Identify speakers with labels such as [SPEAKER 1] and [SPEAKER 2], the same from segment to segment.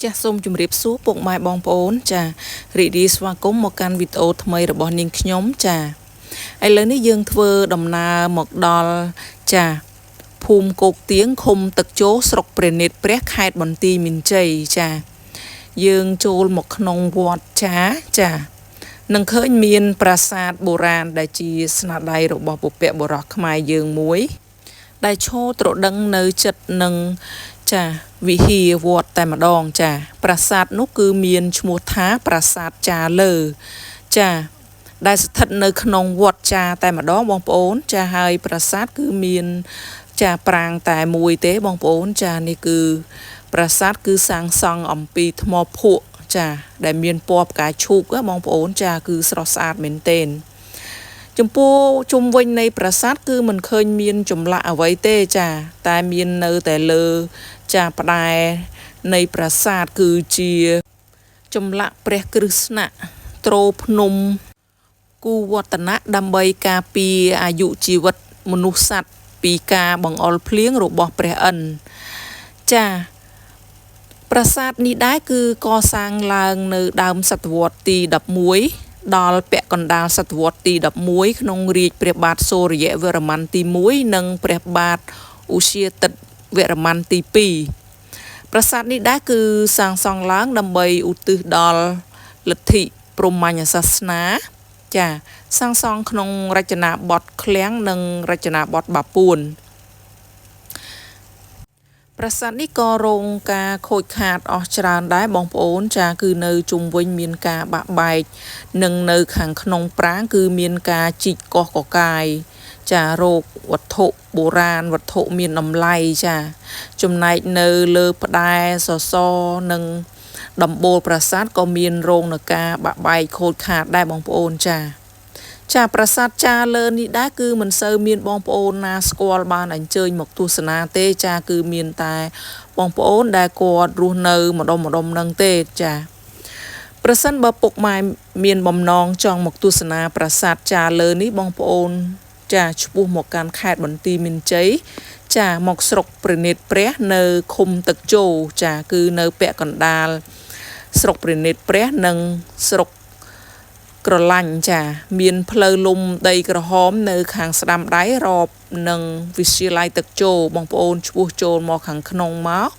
[SPEAKER 1] ចាសសូមជម្រាបសួរពុកម៉ែបងប្អូនចារីករាយស្វាគមន៍មកកាន់វីដេអូថ្មីរបស់នាងខ្ញុំចាឥឡូវនេះយើងធ្វើដំណើរមកដល់ចាភូមិគោកទៀងឃុំទឹកជោស្រុកព្រះនេត្រព្រះខេត្តបន្ទាយមានជ័យចាយើងចូលមកក្នុងវត្តចាចានឹងឃើញមានប្រាសាទបុរាណដែលជាស្នាដៃរបស់បុព្វបុរសខ្មែរយើងមួយ ដែលឈរត្រដឹងនៅចិត្តនឹងចាវិហារវត្តតែម្ដងចាប្រាសាទនោះគឺមានឈ្មោះថាប្រាសាទចាលើចាដែលស្ថិតនៅក្នុងវត្តចាតែម្ដងបងប្អូនចាហើយប្រាសាទគឺមានចាប្រាង្គតែមួយទេបងប្អូនចានេះគឺប្រាសាទគឺសាងសង់អំពីថ្មភក់ចាដែលមានពណ៌ផ្កាឈូកបងប្អូនចាគឺស្រស់ស្អាតមែនទែនចំពោះជុំវិញនៃប្រាសាទគឺមិនឃើញមានចម្លាក់អ្វីទេចាតែមាននៅតែលើចាផ្ដែនៃប្រាសាទគឺជាចម្លាក់ព្រះគ្រឹស្ណៈទ្រភ្នំគូវឌ្ឍនៈដើម្បីការពារអាយុជីវិតមនុស្សសត្វពីការបង្អុរភ្លៀងរបស់ព្រះឥន្ទចាប្រាសាទនេះដែរគឺកសាងឡើងនៅដើមសតវត្សទី11ដល់ពាក់កណ្ដាលសតវត្សទី11ក្នុងរាជព្រះបាទសូរ្យវរ្ម័នទី1និងព្រះបាទឧស្យាទិត្យវរ្ម័នទី2ប្រាសាទនេះដែរគឺសាងសង់ឡើងដើម្បីឧទ្ទិសដល់លទ្ធិព្រហ្មញ្ញសាសនាចាសាងសង់ក្នុងរចនាបថឃ្លាំងនិងរចនាបថបាពួនប្រាសាទនេះក៏រងការខូចខាតអស់ច្រើនដែរបងប្អូនចាគឺនៅជុំវិញមានការបាក់បែកនិងនៅខាងក្នុងប្រាង្គគឺមានការជីកកោះកកាយចារោគវត្ថុបុរាណវត្ថុមានតម្លៃចាចំណែកនៅលើផ្ដែសសរនិងដំបូលប្រាសាទក៏មានរងនឹងការបាក់បែកខូចខាតដែរបងប្អូនចាចាប្រាសាទចាលើនេះដែរគឺមិនសូវមានបងប្អូនណាស្គាល់បានអញ្ជើញមកទស្សនាទេចាគឺមានតែបងប្អូនដែលគាត់រស់នៅម្ដុំម្ដុំនឹងទេចាប្រសិនបើពុកម៉ែមានបំណងចង់មកទស្សនាប្រាសាទចាលើនេះបងប្អូនចាឆ្ពោះមកកាន់ខេត្តបន្ទាយមានជ័យចាមកស្រុកព្រះនេត្រព្រះនៅឃុំទឹកជោចាគឺនៅពាក់កណ្ដាលស្រុកព្រះនេត្រព្រះនិងស្រុកក្រឡាញ់ចាមានផ្លូវលំដីក្រហមនៅខាងស្ដាំដៃរបនឹងវិទ្យាល័យទឹកជោបងប្អូនឆ្ពោះចូលមកខាងក្នុងមក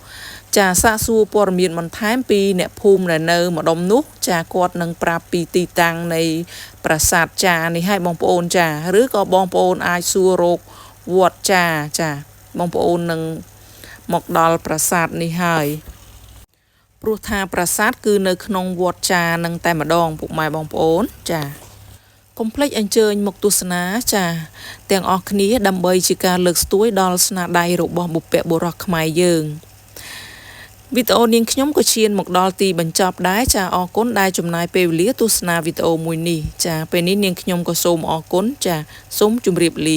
[SPEAKER 1] ចាសាកសួរព័ត៌មានបន្ថែមពីអ្នកភូមិដែលនៅម្ដុំនោះចាគាត់នឹងប្រាប់ពីទីតាំងនៃប្រាសាទចានេះឲ្យបងប្អូនចាឬក៏បងប្អូនអាចសួររកវត្តចាចាបងប្អូននឹងមកដល់ប្រាសាទនេះហើយព្រោះថាប្រាសាទគឺនៅក្នុងវត្តចានឹងតែម្ដងពុកម៉ែបងប្អូនចាកុំភ្លេចអញ្ជើញមកទស្សនាចាទាំងអស់គ្នាដើម្បីជាការលើកស្ទួយដល់ស្នាដៃរបស់បុព្វបុរសខ្មែរយើងវីដេអូនាងខ្ញុំក៏ឈានមកដល់ទីបញ្ចប់ដែរចាអរគុណដែលចំណាយពេលវេលាទស្សនាវីដេអូមួយនេះចាពេលនេះនាងខ្ញុំក៏សូមអរគុណចាសូមជម្រាបលា។